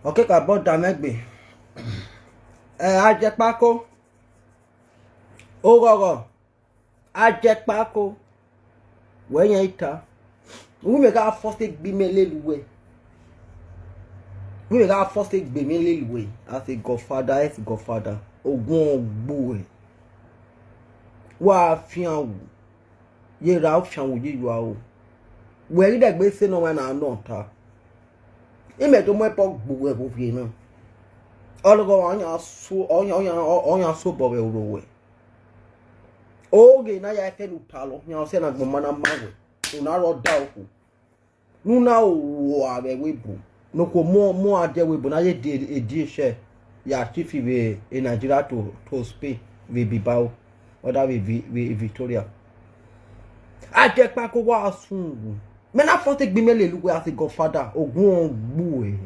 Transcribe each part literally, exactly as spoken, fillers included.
Okay, ka bɔ da mɛ gbe. Ɛ, ajɛkpako. Ogɔgɔ. Ajɛkpako. Wɛ nyɛ ita. Wi mɛ ka fɔ se gbi mɛ lelu wɛ. Wi mɛ ka fɔ se gbi mɛ lelu wɛ. As a godfather, as godfather. Ogun ogbu wɛ. Wa fian wu. Ye ra fian wu ye yua o. Wɛ ri dɛ gbe se nɔ wɛ na nɔ ta. Ime to mɔ pɔ gbu wɛ bo vie na. Ɔlɔgɔ wa ɔnya so, ɔnya, ɔnya, ɔnya so bɔ wɛ oro wɛ. Oge na ya fɛ nu ta lɔ, nya ɔsɛ na gbɔma na ma wɛ. Una rɔ da oku. Nu na o wa wɛ webo. No ko mɔ, mɔ adɛ webo na ye di, e di shɛ. Ya chief we e Nigeria to, to Spain, we Bilbao. Other we, we, we Victoria. Ajɛkpako wa sun. Mɛ na fɔ se gbi mɛ lelu wɛ as a godfather. Ogun ogbu wɛ.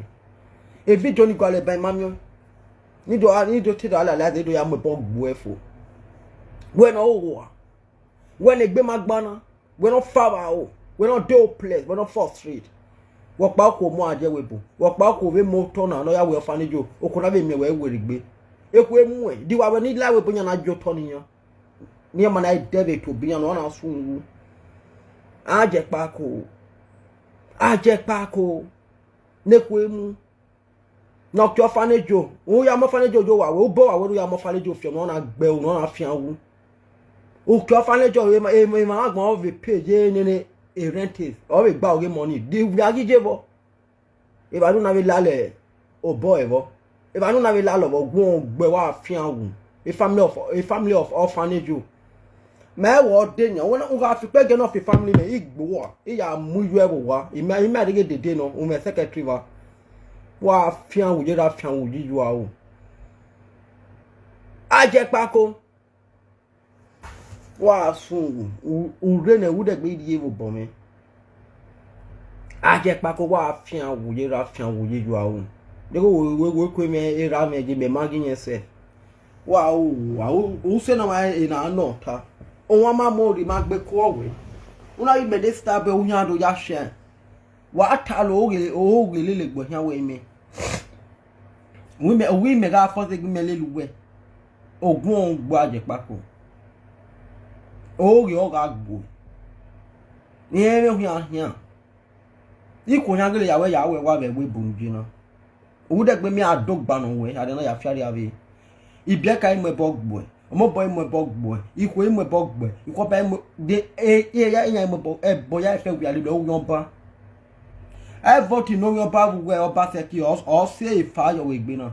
E video ni gɔlɛ bɛ ma miɔ. Ni do, ni do te do ala la, ni do ya mɔ pɔ gbu wɛ fo. Wɛ nɔ o wa. Wɛ nɛ gbe ma gbana. Wɛ nɔ fa wa o. Wɛ nɔ de o place. Wɛ nɔ frustrate. Wɔ kpa ko mɔ ajɛ webo. Wɔ kpa ko we mɔ tɔ na nɔ ya wɛ orphanage o. O ko na be mɛ wɛ wɛ rigbe. E ko e mu ɛ. Di wa wɛ ni la webo nya na jo tɔ ni nya. Ni ma na e de be to bi nya nɔ na sun wu. Ajɛkpako. Ajɛkpako. Ne ko e mu. Nɔ ke orphanage o. U ya mɔ orphanage o jo wa wɛ. U bo wa wɛ u ya mɔ orphanage o fiɔ nɔ na gbe o nɔ na fian wu. U ke orphanage o e ma, e ma, e ma gbɔn o ve pay ye ne ne e rent it. O ve gba o ge money. Di wi agi je bo. E ba nu na ve la lɛ o bo e bo. E ba nu na ve la lɔ bo gun o gbe wa fian wu. E family of, e family of orphanage o. Mɛ wɔ de nya, wɔ na u ga fi kpe ge nɔ fi family mɛ, i gbo wa, i ya mu yɔ ɛ bo wa, i mɛ, i mɛ de ge dede nɔ, u mɛ secretary wa. Wa fian wu ye ra fian wu yi yɔ a o. Ajɛkpako. Wa sun wu, u, u re nɛ wu dɛ gbe ye bo bɔ mɛ. Ajɛkpako wa fian wu ye ra fian wu yi yɔ a o. De ko wo, wo, wo ko mɛ, e ra mɛ je mɛ ma gi nyɛ sɛ. Wa o, wa o, u se na wa e na nɔ ta. O wa ma mɔ ri ma gbe ko wɛ. U na yi mɛ de sta be u nya do ya shɛ. Wa ta lo o ge, o ge le le gbo nya wɛ mɛ. Wi mɛ, wi mɛ ga fɔ se gbi mɛ lelu wɛ. Ogun o gbo ajɛkpako. O ge o ga gbo. Ni e mɛ hu ya hia. I ko nya gele ya wɛ ya wɛ wa bɛ gbe bunu je na. Owu dɛ gbe mi a do gba nɔ wɛ, a de na ya fiari a ve. I bia ka i mɛ bɔ gbo ɛ. Ɔmɔ bɔ i mɛ bɔ gbo ɛ. I ko i mɛ bɔ gbo ɛ. I ko ba i mɛ de e e ya i nya i mɛ bɔ ɛ bɔ ya fɛ wi a le lɔ yɔn ba. Ɛ vɔ ti nɔ yɔn ba wu wɛ ɔ ba sɛ ki ɔ ɔ se e fa yɔ wɛ gbe na.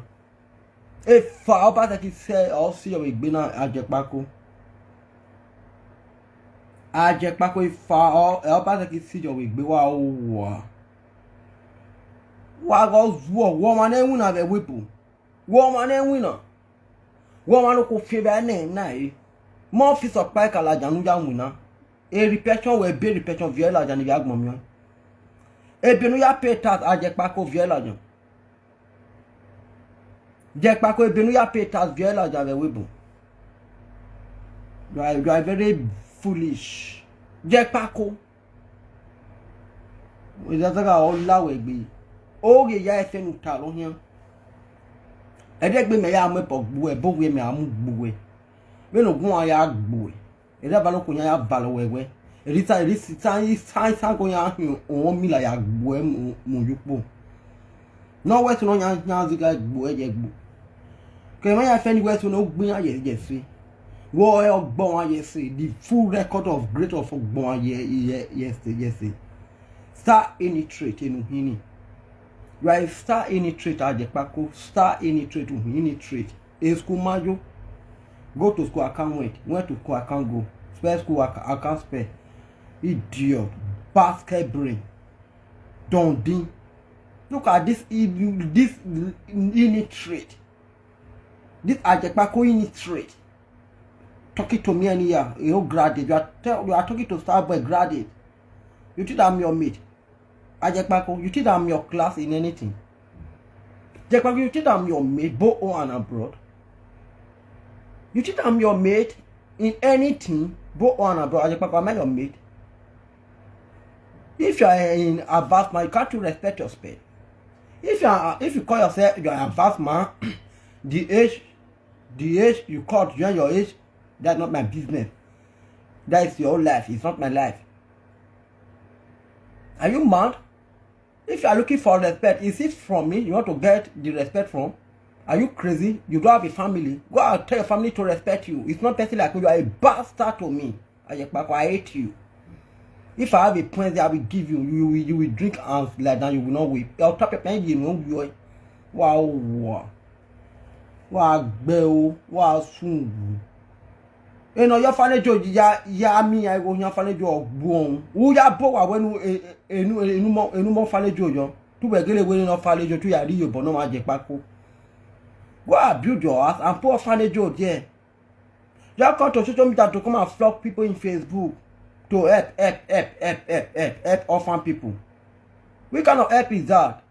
E fa ɔ ba sɛ ki se ɔ se yɔ wɛ gbe na ajɛkpako. Ajɛkpako e fa ɔ ɔ ba sɛ ki se yɔ wɛ gbe wa o wa. Wa gɔ zuɔ, wɔ ma nɛ wina bɛ wepo. Wɔ ma nɛ wina. Wɔ ma no ko fie bɛ nɛ na e. Mɔ fi sɔ kpa e ka la janu ya wina. E repression wɛ be repression viɛ la jani ya gbɔn miɔ. E be nu ya pay tax ajɛkpako viɛ la jan. Jɛkpako e be nu ya pay tax viɛ la jan vɛ wepo. You are, you are very foolish. Jɛkpako. Ìdásọ́gà ọ̀làwẹ̀ gbé. Oge ya ẹsẹ̀ nu ta lọ yẹn. Ẹ̀dẹ́ gbé mẹ́yà mú ẹ̀bọ̀ gbó ẹ̀, bó wẹ̀ mẹ́ àmú gbó ẹ̀. Mẹ́nu gún wa ya gbó ẹ̀. Ẹ̀dẹ́ balóko ya ya balọ̀ wẹ̀wẹ́. Ẹ̀dí sa, ẹ̀dí sa, sa, sa, sa kó ya hìn òun mi là ya gbó ẹ̀ mú, mú yúpọ̀. Náà wẹ́sùn náà ya, ya zika gbó ẹ̀ jẹ gbó. Kẹ̀mẹ́ ya fẹ́ ni wẹ́sùn náà ó gbé ya yẹ, yẹ sí. Wọ́ ẹ ọgbọ́n wa yẹ sí. The full record of great of ọgbọ́n wa yẹ, yẹ, yẹ sí, yẹ sí. Star illiterate enu hini. You are a star illiterate, Ajekpako. Star illiterate, illiterate. A school majo. Go to school, I can't went. Went to school, I can't go. Spell school, I ca-, I can't spell. Idiot. Basket brain. Dundee. Look at this ill-, this illiterate. This Ajekpako illiterate. Talking to me anyhow. You know, graduate. You are, tell, you are talking to Starboy graduate. You think I'm your mate? Ajekpako, you think I'm your class in anything? Jekpako, you think I'm your mate, both home and abroad? You think I'm your mate in anything, both home and abroad? Ajekpako, am I your mate? If you are in advanced man, can't you respect your spell? If you are, if you call yourself you are a fast man, the age, the age you call to join your age, that's not my business. That is your own life. It's not my life. Are you mad? If you are looking for respect, is it from me you want to get the respect from? Are you crazy? You don't have a family. Go out, tell your family to respect you. It's not person like me. You are a bastard to me. Ajekpako, I hate you. If I have a point that I will give you, you will, you will drink and like that, you will not weep. I'll tap your pen, you know, you are. Wow, wow. Wow, gbẹ o, wow, soon. Eno your family jo ya, ya mi, I go your family jo buon. Who ya bo wa when enu, enu mo, enu mo family jo yo. Tu be gele we no family jo, tu ya ri yo, but no ma je pako. Go and build your house and put family jo there. Just come to social media to come and flog people in Facebook to help, help, help, help, help, help, help orphan people. What kind of help is that?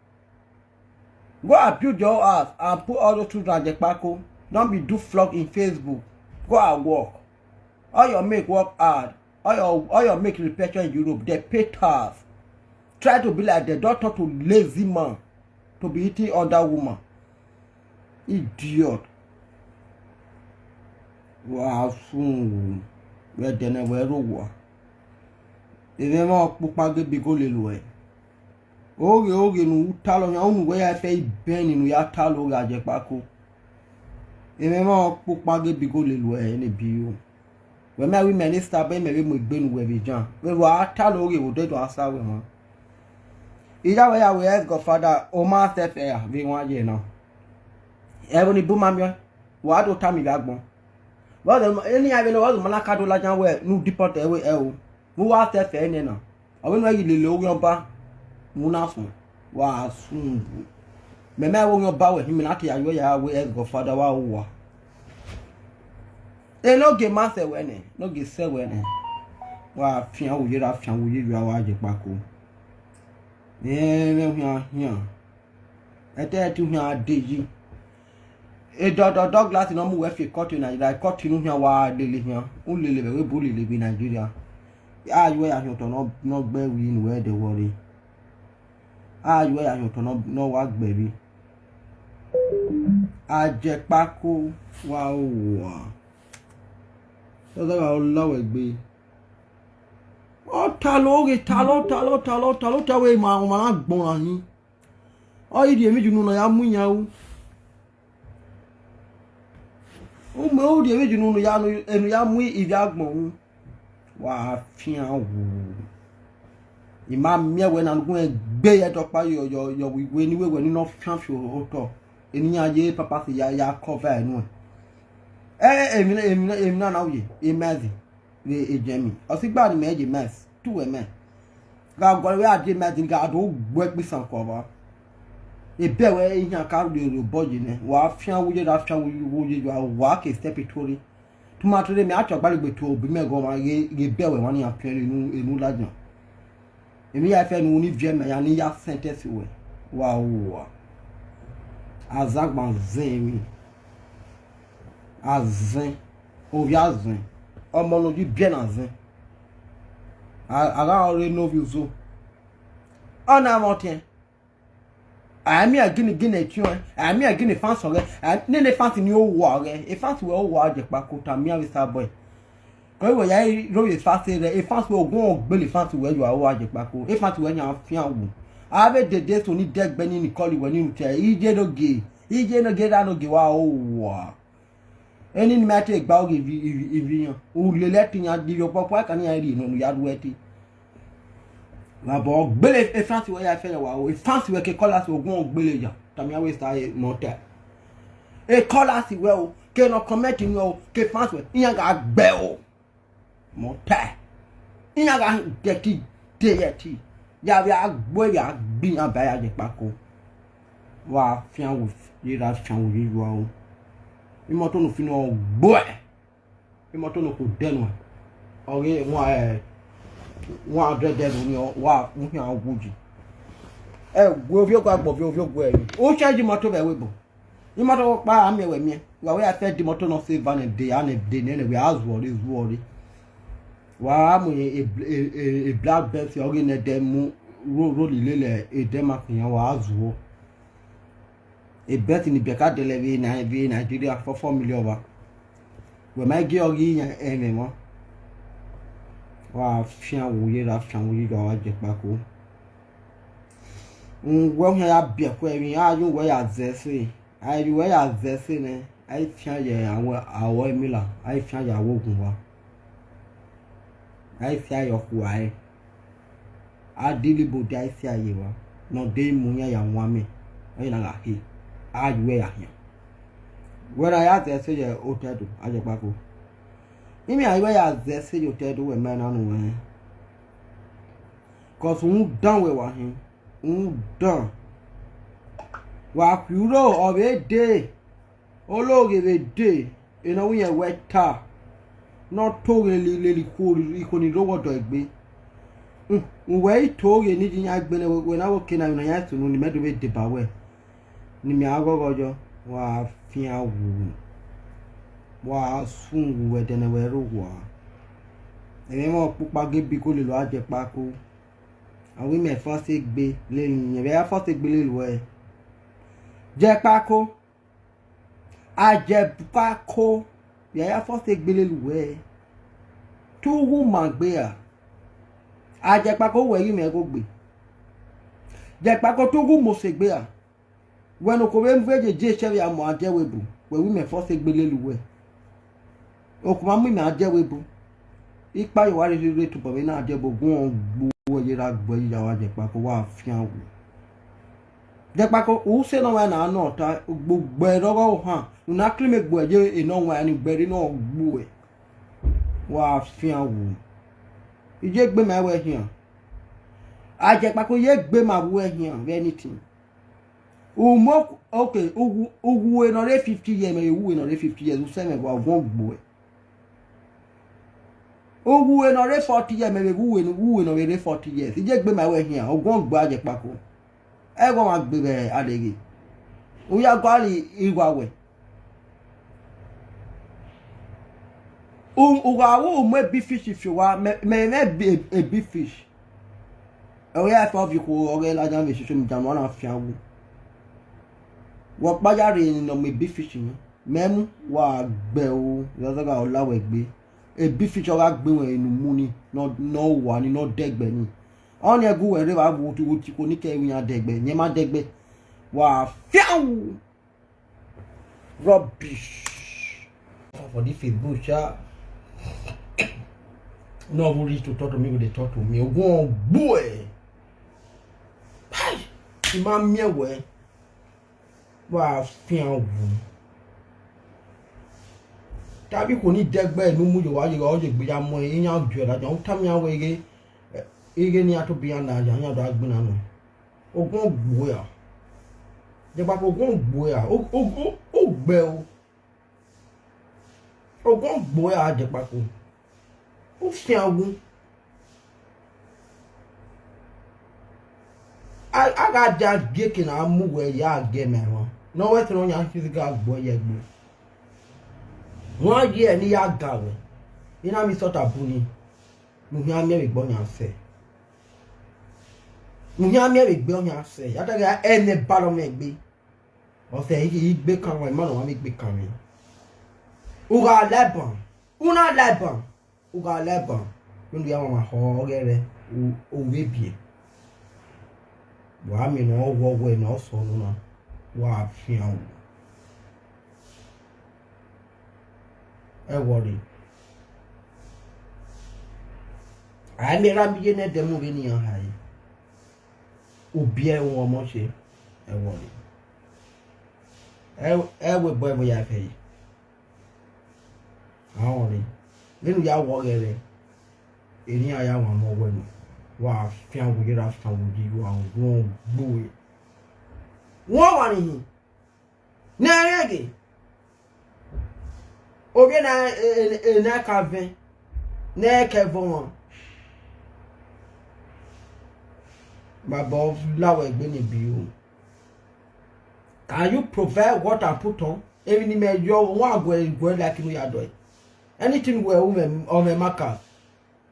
Go and build your house and put all those children at Jekpako. Don't be do flog in Facebook. Go and work. All your make work hard. All your, all your make repatriate in Europe. They pay tax. Try to be like them. Don't talk to lazy man to be eating other woman. Idiot. Wow, soon. Where then where wa. If you want pupa get big ole lo. Oge oge nu talo ya unu we ya fe ibeni nu ya talo ga Jekpako. Eme ma pupa ge bi go le lu e ne bi o. We me wi minister be me we mo gbe nu we bi jan. We wa talo oge wo de do asa we mo. Ija we ya we as godfather o ma se fe ya we wa ye na. E wo ni bu ma mi o. Wa do ta mi ga gbon. Wa do ni ya be no wa do ma la ka do la jan we nu deport e we e o. Mo wa se fe ne na. Awe no yi lele oge oba. Mo na sun. Wa sun. Me me wo oge oba we mi na ti ayo ya we as godfather wa o wa. E no ge ma se we ne, no ge se we ne. Wa fian wo ye ra fian wo ye yo wa Jekpako. E me hian hian. E te tu hian de yi. E do do Douglas no mu we fi court in Nigeria. Court nu hian wa lele hian. U lele be we bu lele bi Nigeria. A yo ya hian to no, no gbe wi nu we de worry. A yo ya hian to no, no wa gbe bi. A Jekpako wa o wa. So that I love it be. O talo ge talo talo talo talo ta we ma ma na gbon ra yin. O yi di emi ju nu na ya mu yan o. O me o di emi ju nu ya nu enu ya mu ibi agbon. Wa fian wo. Ima mi we na nugun egbe ye to pa yo yo yo wi we ni we we ni no fian fi o to. Eni ya ye papa si ya ya cover enu. Eh, emi na emi na emi na na uye. Imagine. We ejemi. Osigba ni me je mess. Tu we me. Ga go we ade me din ga do gbe pisan ko ba. E be we iyan ka ru de ro boji ne. Wa fian wo ye da fian wo wo ye wa ke step itori. Tuma to de me acho gbale gbe to obi me go ma ye ye be we wa ni afian inu inu lajan. Emi ya fe nu ni vie me ya ni ya sentence we. Wa o wa. Azagban zen mi. Azen. Ovi azen. Omo no ji bien azen. A- Aga ore no vi uzo. Ona mo tien. Ami a gini gini tio. Ami a gini fans ore. Ne ne fans ni o wa ore. E fans we o wa Jekpako ta mi a we star boy. Ko wo ya ro ye fans re. E fans we ogun ogbele fans we yo wa Jekpako. E fans we yan fian wo. Ave dede so ni degbe ni Nicole we ni nte. Ije no ge. Ije no ge da no ge wa o wa. Eni ni mate gba oge ivi ivi ivi yan. U le le ti yan di yo popo aka ni ya ri no nu ya du eti. Wa bo gbele e fancy we ya fe wa o. E fancy we ke call us ogun gbele ya. Tami awe sa e mo te. E call us we o. Ke no comment ni o. Ke fancy we. Iyan ga gbe o. Mo te. Iyan ga de ti de ye ti. Ya we agbo ya gbi yan ba ya Jekpako. Wa fian wo ye ra fian wo ye yo o. Imoto no fino gbo e. Imoto no ko denu. Oge wa e. Wa de denu ni o wa un fian wo ji. E wo vi o gba gbo vi o vi o gbo e. O che ji moto be we bo. Imoto pa ami we mi. Wa we a fe di moto no se van e de an e de ne ne we azu ori zu ori. Wa mu e e e black belt oge ne de mu ro ro lile le e de ma kiyan wa azu o. E bet ni beka dele ve na ve Nigeria for four million ba. We ma gi ogi nya eme mo. Wa fian wo ye ra fian wo ye ga wa je pa ko. Un we ya bia ko e mi a yo we ya ze se. A yo we ya ze se ne. Ai fian ye awon awon mi la. Ai fian ya wo gun wa. Ai fian yo ku ai. A dili bo di ai fian ye wa. No de mu ya ya wa mi. Ai na ga he. A yo we ya he. Wera ya ze se ye o te do a je pa ko. Imi a yo we ya ze se yo te do we me na nu we. 'Cause un dan we wa he. Un dan. Wa kuro o be de. Ologe be de. Eno wi ye we ta. No to ge li le li ko ri ko ni ro wo do egbe. Un we to ge ni ji ya gbe ne we na wo ke na na ya tunu ni me do be de ba we. Ni mi agogo jo wa fian wu. Wa sun wu we de ne we ro wa. Emi mo pupa ge bi ko le lo a je pa ko. Awi me first egbe le yin be ya first egbe le lo e. Je pa ko. A je pa ko. Ya ya first egbe le lo e. Tu wu ma gbe a. A je pa ko we yi me ko gbe. Je pa ko tu wu mo se gbe a. Weno ko be mve je je che ya mo a je we bu. We wi me first egbe le lo e. Okuma mu ime aje we bu. Ipa yo wa re re tu bo be na aje bo gun gbo ye ra gbo ya wa je pa ko wa fian wu. Je pa ko u se no wa na no ta gbogbo e rogo o han. Una kri me gbo je e no wa ni gbe ri no gbo e. Wa fian wu. Ije gbe ma we hian. Aje pa ko ye gbe ma wu e hian anything. Umo okay, ugu ugu e no re fifty years me ugu e no re fifty years u se me wa gon gbo e. Ugu e no re forty years me ugu e no ugu e no re forty years. Ije gbe ma we hian o gon gbo aje pa ko. E gon wa gbe be adege. U ya go ali iwa we. Um, uga wo umo e big fish if you wa me me me bi- a big fish. E o ya fa vi ko o ge la jan me so mi jan wa na fi awu. Wo pa ya re ni no me big fish ni. Me mu wa gbe o, ya za ga o la we gbe. A big fish o ga gbe we inu mu ni, no no wa ni no degbe ni. Oni egu we re wa bu ti ko ni ke wi ya degbe, ni ma degbe. Wa fi awu. Rubbish. For the Facebook sha. No who reach to talk to me, go dey talk to me. Ogun ogbo e. Hi. Ima mi ewe. Wa fi an wu. Tabi ko ni degbe nu mu yo wa yo o je gbe ya mo e yan ju e la jo. Ta mi awe ge. Ege ni a to bi an na ya ya da gbe na no. Ogun gbo ya. Je pa ogun gbo ya. O o o o gbe o. Ogun gbo ya je pa ko. O fi agun. A a ga ja ge ke na mu we ya ge me won. No we tro nya physical gbo ye gbo. Won ye ni ya ga we. Ina mi sota bu ni. Mo hia mi e gbo nya se. Mo hia mi e gbo nya se. Ya ta ga ene ba lo me gbe. O se yi gbe kan wa ma lo wa mi gbe kan mi. Uga leban. Una leban. Uga leban. Ndu ya ma ho gere. U u be bie. Wa mi no wo wo no so no na. Wa fi an. E worry. Ai me ra mi ye ne de mu be ni an hai. Ubi e won mo se. E worry. E e we boy boy ya fe yi. Awon ni. Ninu ya wo gere. Eni aya wa mo we no. Wa fi an wo ye ra fa wo ji yo an won gbo e. Won wa ni. Na rege. Oge na e- e- e- na ka ven. Na ke vo won. Baba of lawe gbe ni bi o. Can you provide what I put on? Even ni me yo won agwe gwe like no ya do. Anything we o me o me maka.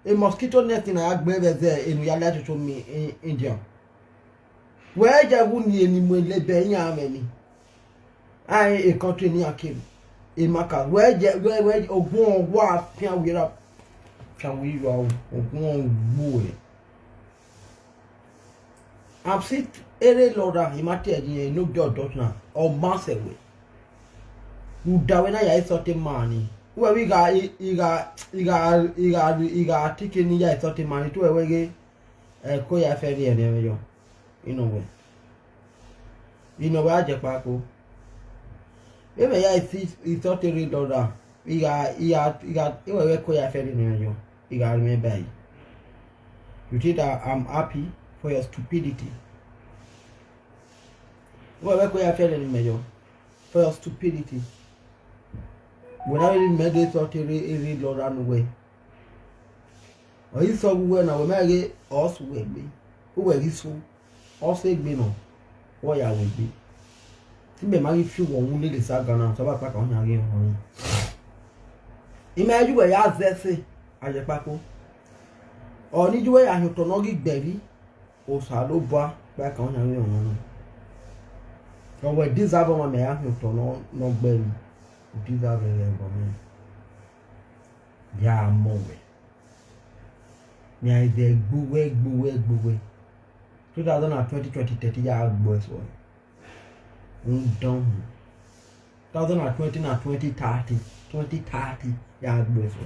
A mosquito net na agbe be ze enu ya let to me in India. We je wu ni eni mo le be yan me ni. Ai, e country ni akim. E maka. Where je, where, where, ogun wa pian wira. Pian wira, ogun wo e. I'm sick. Ere lora, he might tell you, no, God, don't now. Or mass away. Who da when I saw the money? Where we got, he got, he got, he got, he got taken in, I saw the money to a way. Eh, ko ya fẹ́ rí ẹni ẹ̀rọ yọ. Inú wẹ̀. Inú wẹ̀ á jẹ pákó. Bẹ́ẹ̀ ya ìsí ìsọ́tẹ̀rẹ̀ dọ́là. Ìyá ìyá ìyá ìwẹ̀ wẹ̀ ko ya fẹ́ rí ẹni ẹ̀rọ yọ. Ìyá mi báyìí. You think that I'm happy for your stupidity? Ìwẹ̀ wẹ̀ ko ya fẹ́ rí ẹni ẹ̀rọ yọ. For your stupidity. Wẹ̀nà rí mẹ́ẹ̀dẹ́ ìsọ́tẹ̀rẹ̀ èrè lọ́ra nù wẹ̀. Oyi sọ wu wẹ na wẹ mẹ ghe ọs wẹ gbe. U wẹ ghi so ọs egbe nọ. Wọ ya wẹ gbe. Ti mẹ ma ghi fi wọ wu lele sa gana sọ ba pa ka ọyan ghe họn. Imẹ ju wẹ ya zẹ se. Ayẹ kpako. Ọ ni ju wẹ ya hin otọ nọ ghi gbẹri. Osa ló bá pa ka ọyan ghe họn nọ. Ọ wẹ deserve ọmọ mẹ ya hin otọ nọ gbẹri. Deserve ẹ vẹ ẹbọ mẹ. Ya mọ wẹ. Ni a zẹ gbuwe gbuwe gbuwe. Two thousand and twenty, twenty thirty ya gbọ ẹsọ. N dán hùn. Two thousand and twenty na twenty thirty, twenty thirty ya gbọ ẹsọ.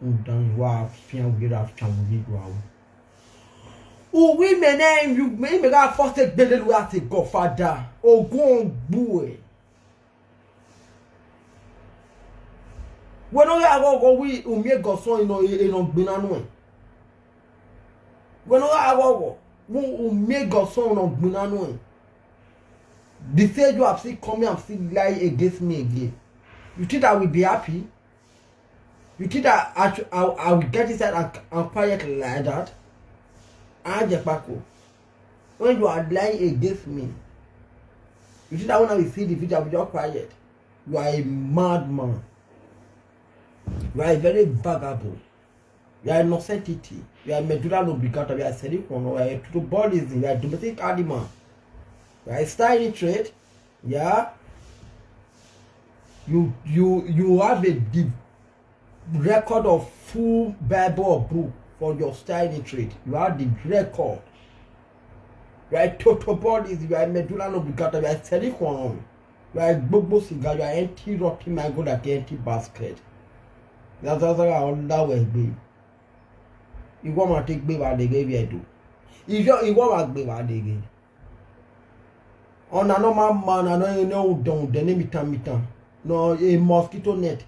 N dán hùn wa fian wúyẹ ra fian wúyẹ do awo. Uwi mene yu me me ga force gbele lu ati godfather. Ogun gbuwe. Wẹ nọ gha ghọghọ wẹ u miẹn Godson enọ enọ gbinna nuẹn. Wẹ nọ gha ghọghọ wẹ u miẹn Godson enọ gbinna nuẹn. The same you have still coming and still lie against me again. You think I will be happy? You think that I, should- I, I will get inside and, and quiet like that? Ajepako, when you are lying against me, you think that when I will see the video, I will just quiet? You are a madman. You are a very vagabond. You are a nonsense. You are a medulla oblongata. You are a sedicono. You are a tribalism. You are a domestic animal. You are a style trade. Yeah. You you you have a deep record of full Bible or book for your style trade. You have the record. You are a totobolist, you are a medulla oblongata, you are a sedicono, you are a gbogbo cigar, you are empty rotten my God like empty basket. That's why I love it. Ìwọ ma ti gbé wa dege bí ẹ̀dùn. Ìjọ ìwọ ma gbé wa dege. Ọ̀nà náà máa ma ọ̀nà náà ní ọ̀dọ̀n ọ̀dẹ̀ ní mìtàmìtà. Nọ a mosquito net.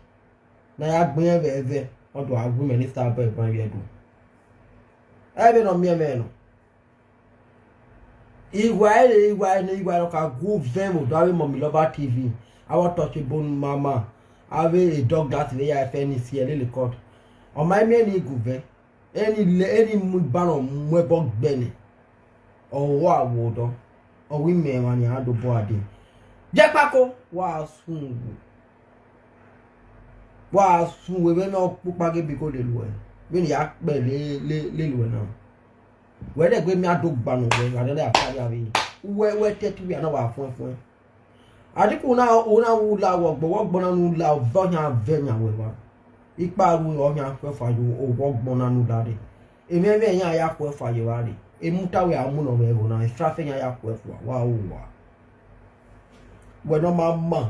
Na ya gbé yẹn bẹ́ẹ̀ bẹ́ẹ̀. Ọdún àgbo mẹ́rin sábà ẹ̀gbọ́n yẹn dùn. Ẹ bẹ́ẹ̀ nọ mí ẹ bẹ́ẹ̀ nọ. Ìwà ẹ̀ lè ìwà ẹ̀ ní ìwà ẹ̀ lọ́ka gún vẹ́ẹ̀mù tó àwẹ̀ mọ̀ mí lọ́ba T V. Àwọn tọ̀sí bonu mama. Àwẹ̀ a dog that way I fẹ́ ní sí ẹ̀ lélẹ̀ court. Ọmọ ẹ̀ mi ẹ̀ ní ìgùn vẹ́. Ẹni lẹ ẹni mú ìbára mú ẹbọ gbẹni. Ọwọ́ àwòdọ́. Ọwọ́ ìmọ̀ ẹ̀wà ni àádọ́ bọ́ adé. Jẹ́ pákó. Wà á sùn wò. Wà á sùn wò ẹ̀mẹ́ náà púpà gébí kó lè lù ẹ̀. Bí ni yà á pẹ̀ lé lé lè lù ẹ̀ náà. Wẹ́dẹ̀ gbé mi àdó gbanù wẹ̀ àdẹ́lẹ̀ àkárí àrí. Wẹ́ wẹ́ tẹ́tí wíyà náà wà fún ẹ fún ẹ. Àdínkù náà òun náà wù la wọ̀gbọ̀ wọ́gbọ̀n náà nù la ọ̀bọ̀ yàn abẹ́ yàn wẹ̀ wá. Ipa ru ọ̀yàn akọ̀ ẹ̀fà yòó òwọ́gbọ̀n náà nù la rè. Èmi ẹ̀mí ẹ̀yàn ayà kọ̀ ẹ̀fà yòó wá rè. Èmú táwé àmúnà wẹ̀ wò náà ìfúráfẹ́ yàn ayà kọ̀ ẹ̀fà wá ó wà. Wẹ̀ náà máa mà.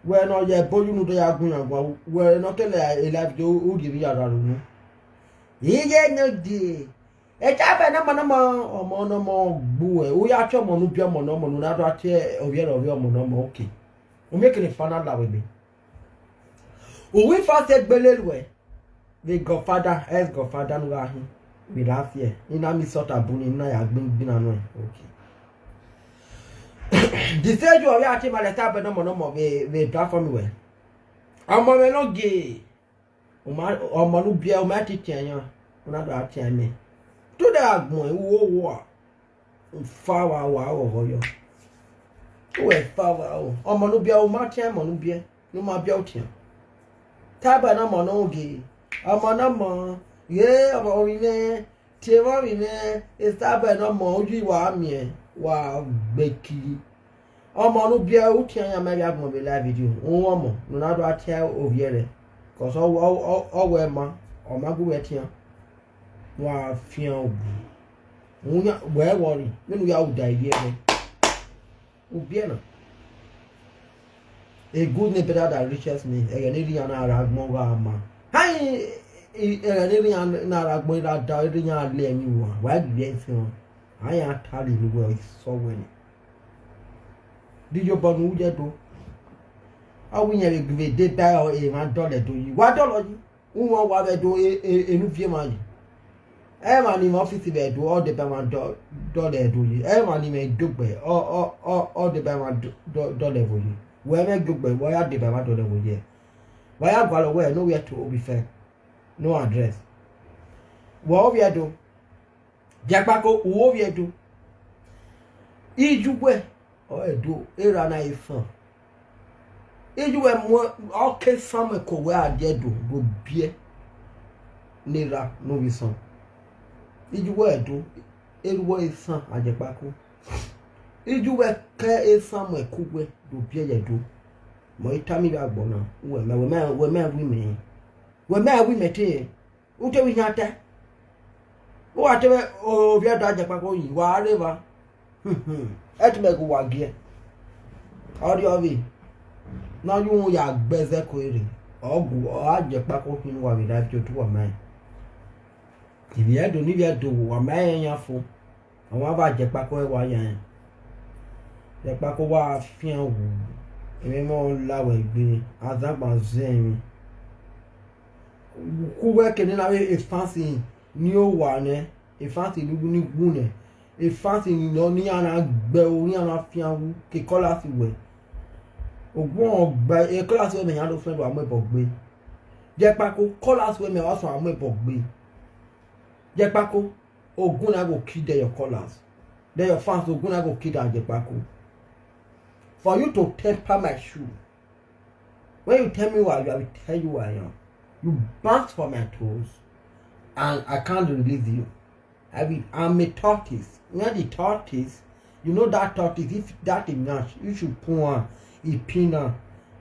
Wẹ̀ náà yẹ bóyú nu tó yà gùn yàn gbọ́n. Wẹ̀ náà kẹlẹ̀ ẹ̀ láì fi ó rí mi yàrá rò nù. Iye náà di. Ẹja bẹ nọmọ nọmọ ọmọ nọmọ gbu ẹ. Ó yà tí ọmọ nu bí ọmọ nọmọ nu náà tó a tẹ ọ̀rẹ́ rẹ̀ ọ̀rẹ́ ọmọ nọmọ òkè. Omi kìnnì fana la wẹ̀ mi. Òwe fàṣẹ gbélé lu ẹ. The godfather, ex godfather nu ra hin. We laugh here. Iná mi sọ̀tà bu ni iná yà gbín gbín nánú ẹ̀. Okay. The same you ọ̀rẹ́ àti malẹ̀ tá a bẹ nọmọ nọmọ we we platform wẹ̀. Ọmọ mi ló gé. Ọmọ nu bia ọmọ ti tiẹ yan. Ọmọ náà dọ̀ àti àmì. Tó dẹ̀ àgbọ̀n ìwúwo wọ̀ à. Fa wa wa ọ̀rọ̀ yọ. Ó wẹ̀ fa wa o. Ọmọ nu bia ọmọ ti àmọ̀ nu bia. Ní ma bia ó tiẹ̀. Tábà náà mọ̀ náà oge. Ọmọ náà mọ̀. Yé ọmọ orin náà. Tiẹ̀ wọ́n rìn náà. Tábà náà mọ̀ ojú ìwà àmì ẹ̀. Wà gbẹ̀kì. Ọmọ nu bia utianya mẹ bia gbọn be live video. Un ọmọ nu na do atia oviẹrẹ. Cause ọ ọ ọ ọ wẹ ma ọ ma gu wẹ tian. Wa fian ogu. Un ya wẹ worry. Menu ya uda ye rẹ. Ubiẹ na. A good name better than riches name. Ẹgẹ ne ri ana ara gbọn wa ma. Hai. Ẹgẹ ne ri ana ara gbọn ra da ri yan le mi wa. Wa bi e fi wọn. Aya tari ni wẹ sọ wẹ ni. Di yo bọ nu jẹ do. Awu yẹn le gbẹ de ba ọ e ma dọlẹ do yi. Wa dọlọ yi. Uwọn wa bẹ do e e enu vie ma yi. Ẹ ma ni ma ọfisi bẹ do ọ de ba ma dọlẹ do yi. Ẹ ma ni mẹ dogbẹ ọ ọ ọ ọ de ba ma dọlẹ bo yi. Wẹ mẹ dogbẹ wọ ya de ba ma dọlẹ bo yi. Wọ ya gbalọ wẹ no where to obi fẹ. No address. Wọ obi ẹ do. Jẹkpako uwo obi ẹ do. Iju wẹ ọ ẹ do era na ifan. Iju wẹ mu ọke Samuel ko wẹ adiẹ do do biẹ. Nera no bi san. Iju wẹ ẹ do. Eru wẹ isan ajẹkpako. Iju wẹ kẹ e Samuel ku wẹ do biẹ yẹ do. Mọ itami ya gbọ na. Wẹ mẹ wẹ mẹ wẹ mẹ wi mẹ. Wẹ mẹ wi mẹ te. Ute wi nya te. Wa te we ovi ẹ do ajẹkpako yi wa re va. Ẹ ti mẹ gu wa giẹ. Ọri ọvi. Na yu ya gbẹzẹ ko ere. Ọgu ọ ajẹkpako hinu wa vwẹ live video tu wa mẹ. Ivie do ni vie do wa mẹ yan fo. Àwọn ava jẹkpako ẹ wa yan. Jẹkpako wa fian wu. Èmi mọ la wẹ gbe. Azagba zẹ mi. Ku wẹ kene na we efansi ni o wa nẹ. Efansi ni wu ni wu nẹ. Efansi ni nọ ni ana gbẹ o ni ana fian wu. Ke kọla si wẹ. Ogbọn ọgbẹ e kọla si wẹ mẹ yan do fẹ do amọ ẹbọ gbe. Jẹkpako kọla si wẹ mẹ wa sọ amọ ẹbọ gbe. Jẹkpako. Ogun na go kill them your callers. Then your fans, Ogun na go kill them Ajepako. For you to temper my shoe, when you tell me who I am, I will tell you who I am. You bounce for my toes, and I can't release you. I will, I'm a tortoise. When the tortoise, you know that tortoise, if that is not, you should put on a pin on.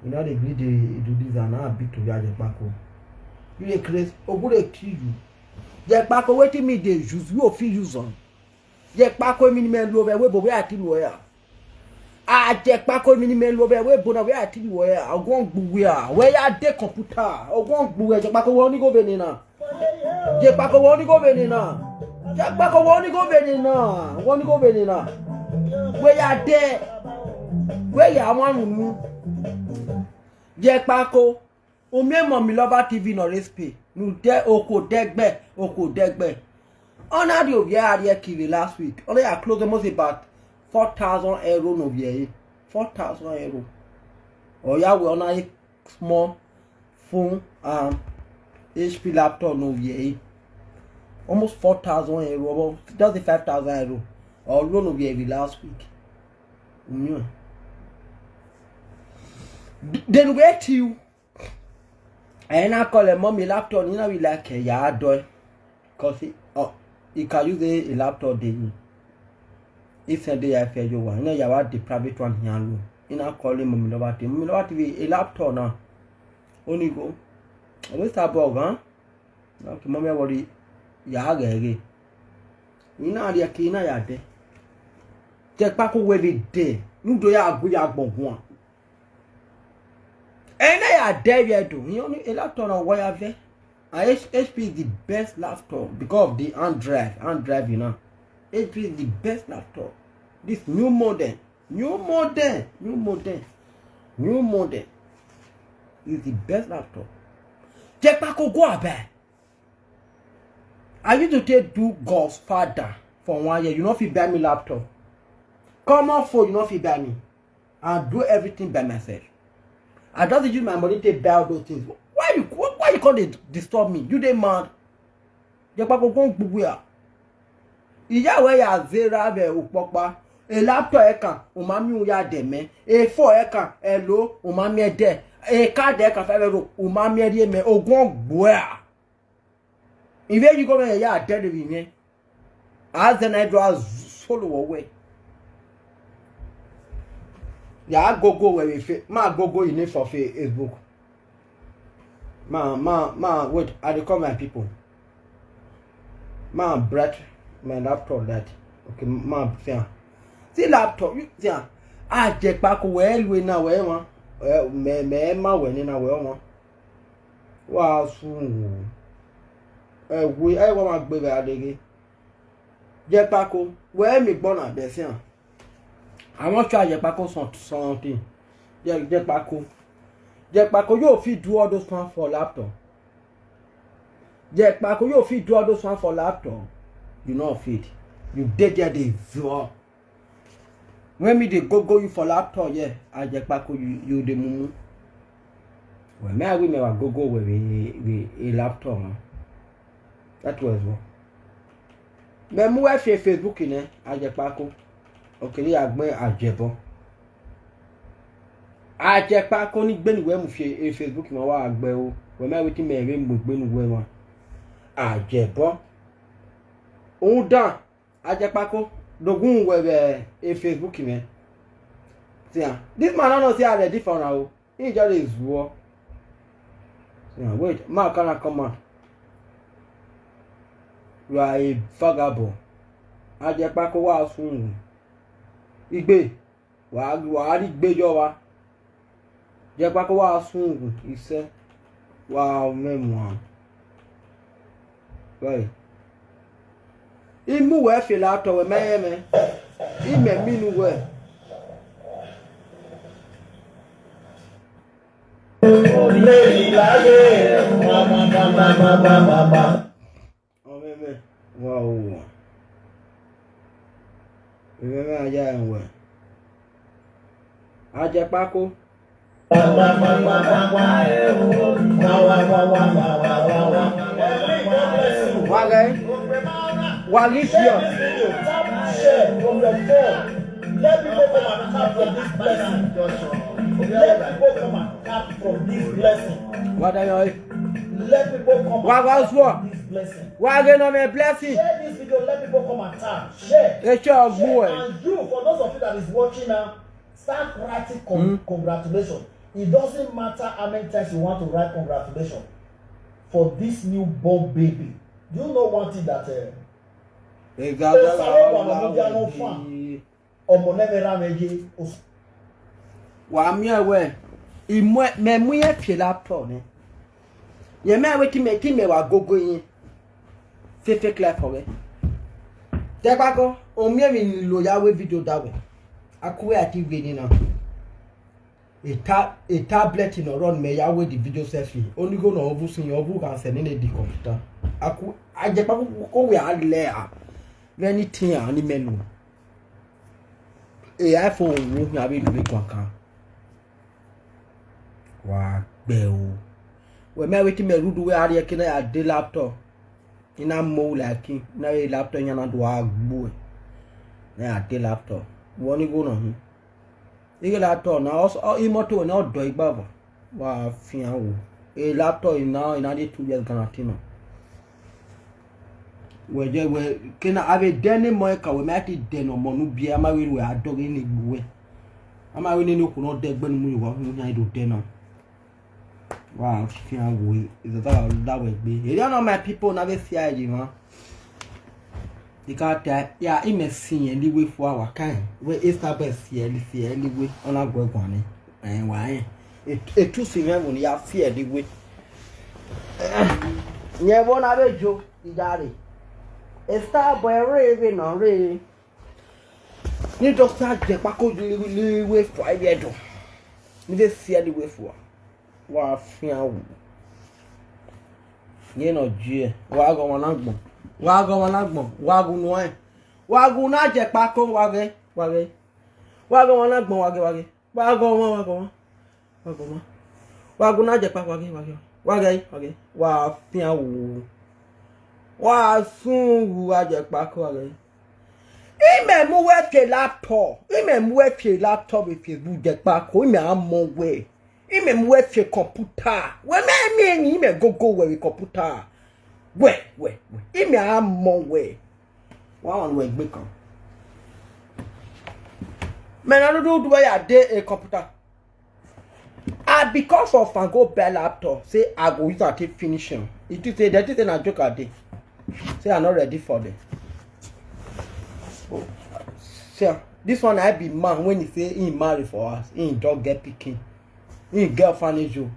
You know they gree dey do this and now beat to Ajepako. You dey craze, Ogun dey kill you. Jekpako, wetin me dey use, you fit use am. Jekpako, emi ni me lo be we bo we ati lo ya. Ah, Jekpako, emi ni me lo be we bo na we ati lo ya. Ogun gbu we a. We ya dey computer. Ogun gbu we, Jekpako, wo ni go be ni na. Jekpako, wo ni go be ni na. Jekpako, wo ni go be ni na. Wo ni go be ni na. We ya dey. We ya wa nu. Jekpako. Umie Mummy Lover T V no respect. Nu de oko degbe, oko degbe. Ona di ovie arie kiri last week. Ona ya close almost about four thousand euro no vie. Four thousand euro. Oya we ona a small phone and H P laptop no vie. Almost four thousand euro, about just the five thousand euro. Or loan no vie last week. Umie. Then wait till And I call a Mummy laptop, you know, we like a yard door. Because he, oh, he can use a, a laptop, day. If a day I fail you one, you know, you have the private one here. You know, call him Mummy Lover T V. Mummy Lover T V, a laptop now. Only go. Always a bug, huh? Okay, Mummy, I worry. Ya, ya, ya. You know, the key, you know, ya day. Jekpako we be day. You do ya go ya gbọ̀ngàn. And I are there yet do. You know, a laptop on wire there. And H- H P is the best laptop because of the hand drive. Hand drive, you know. H P is the best laptop. This new model, new model, new model, new model is the best laptop. Jekpako, go abeg. I used to take do God's father for one year. You no fit buy me laptop. Common phone, you no fit buy me. I do everything by myself. I just use my money to buy all those things. Why you why, why you come dey disturb me? You dey mad? Jekpako, go gbugbu ya. Iya we ya zera be ukpokpa. A laptop ẹ kan, umami uya de me. A phone ẹ kan, hello, umami ẹ de. A card ẹ kan, five euro, umami ẹ de me. Ogun gboya. Ive you go me ya de de me. As the night draws solo away. Yeah, I go go where we fit. Ma go go you need for Facebook. Ma ma ma wait. I dey call my people. Ma break my laptop that. Okay, ma fear. See laptop. You see. I check back where we now where one. Me me ma where now where one. Wow, soon. Eh, we I want my baby adege. Jepako, where me born at the same. I want to try Jepako some something. Yeah, Jepako. Jepako, you fit do all those ones for laptop. Jepako, you fit do all those ones for laptop. You know fit. You dey there dey draw. When me dey go go you for laptop, yeah, I Jepako you you dey mumu. When me I will me go go with with a laptop, huh? That was what. Me mu we fi Facebook ne, I Jepako. Okay, ya gbe ajebo. Ajepako ni gbenu we mu fi Facebook ma wa agbe o. We me wetin me we mu gbenu we wa. Ajebo. Undan. Ajepako. Dogun we we e Facebook me. See, ah, this man no know say I ready for now. He just is war. See, ah, wait, man cannot come out. You are a vagabond. Ajepako wa sun. Igbe. Wa wa ri gbe yo wa. Jepako wa sun ise. Wa memu an. Right. Imu we feel out of me me. Ime minu we. Ọmọ ẹmẹ wa o. Ẹmẹ mẹ aya ẹ wẹ. Ajepako. Wale. Wale here. Let people come and tap from this blessing. Let people come and tap from this blessing. Wadayo. Let people come and tap from this blessing. Wage no me blessing. Share this video. Let people come and tap. Share. Share. And you, for those of you that is watching now, start writing con- congratulations. It doesn't matter how many times you want to write congratulations for this newborn baby. Do you know one thing that uh, Exactly. Wa mi ewe. Imwe me mu ye fie laptop ne. Ye me we ti me ti me wa gogo yin. Fefe clear for we. Te pa ko o mi mi lo ya we video da we. Akuwe ati we ni na. A, ta- a tablet in run me ya with the video selfie. Only go no ovu sin ovu can send in the computer. Aku Ajepako ko we a le a. Anything a ni menu. A iPhone wo na be do kan kan. Wa gbe o. We me wetin me rudu we are kina a de laptop. Ina mo like na a laptop yana do agbo. Na a de laptop. Woni go no. Ige laptop na also imoto na odo igbavo. Wa fian wo. A laptop ina ina de two years guarantee no. We je we kina ave deni mo ka we me ati deno mo nu bia ma we we adogi ni gbuwe. Ama we ni ni okuno de gbenu mu wa hu nya do deno. Wa fian wo is that that we be. You don't know my people na be fear you man. Because ya ime sin anyway for our kind. We Easter best here, here anyway on a gwegwane. And why? It it too sin when ya fear anyway. Nye bona bejo idare. Easter boy re we no re. Ni doctor je pa ko liwe for ebe do. Ni dey see anyway for. Wa fian wo. Ye no jie. Wa go wana gbon. Wa go wana gbon. Wa go no e. Wa go na je pa ko wa ge. Wa ge. Wa go wana gbon wa ge wa ge. Wa go wa wa go wa. Wa go wa. Wa go na je pa wa ge wa ge. Wa ge wa ge. Wa fian wo. Wa sun wo a je pa ko wa ge. Ime mu we fie laptop. Ime mu we fie laptop with Facebook je pa ko. Ime a mo we. Ime mu we fie computer. We me me ni ime go go we with computer. We we we. Ime a mo we. Wa on we gbe kan. Man, I don't do why I dey a computer. I because of am go buy laptop, say I go use am take finish am. E think say dem think say na joke I dey. Say I no ready for dem. See am, this one I be man when he say he marry for us, he don get pikin, he get orphanage o.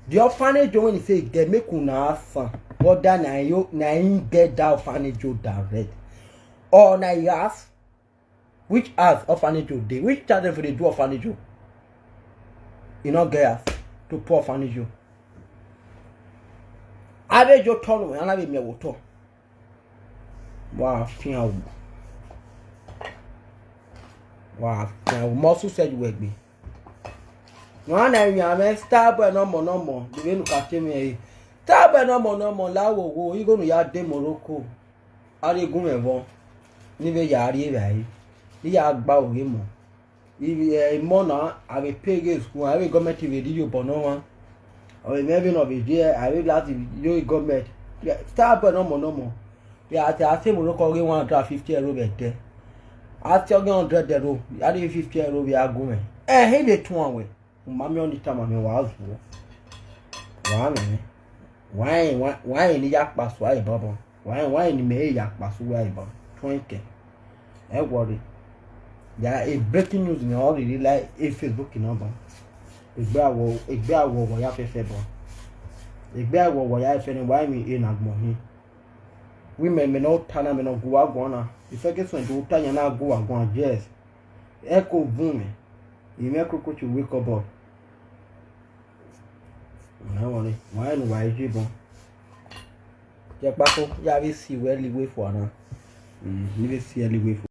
The orphanage o when he say he get, make una ask am whether na him na him get that orphanage o direct or na he ask. Which house orphanage o dey? Which child dem for dey do orphanage o? E no get house to put orphanage o. Abejo tọnu ana be mi woto. Wa fian wo. Wa fian wo. Mo su se ju egbe. No na wi ame star boy no mo no mo. De be nu ka te mi e. Star boy no mo no mo la wo wo. Igo nu ya de Morocco. Ari gun me bon. Ni be ya ari e bai. Ni ya gba oge mo. If eh, mo na, I will pay again school. I will government will do you but no one. Or maybe not be there. I will have to do government. Yeah, star boy no more no more. Yeah, I say I say mo look again one hundred fifty euro be there. I say again hundred euro. I dey fifty euro be argument. Eh, he dey two one way. Mami on the time and was wo. Wa me. Why why why ni ya pa so ai bobo. Why why ni me ya pa so ai bobo. Twenty. E worry. Ya a breaking news ni already like a Facebook number. Egbe awo egbe awo wo ya fefe bo. Egbe awo wo ya fe ni why me e na gbo hin. Women me no tana me no go agona. If I get some do tanya na go agona, yes. Echo boom. You make cockroach wake up. Why worry? Why no why you bon? Jẹ pákó, yá bí sí wẹ́ẹ́lì wé fún ọ̀nà. Níbi sí ẹ̀lì wé fún.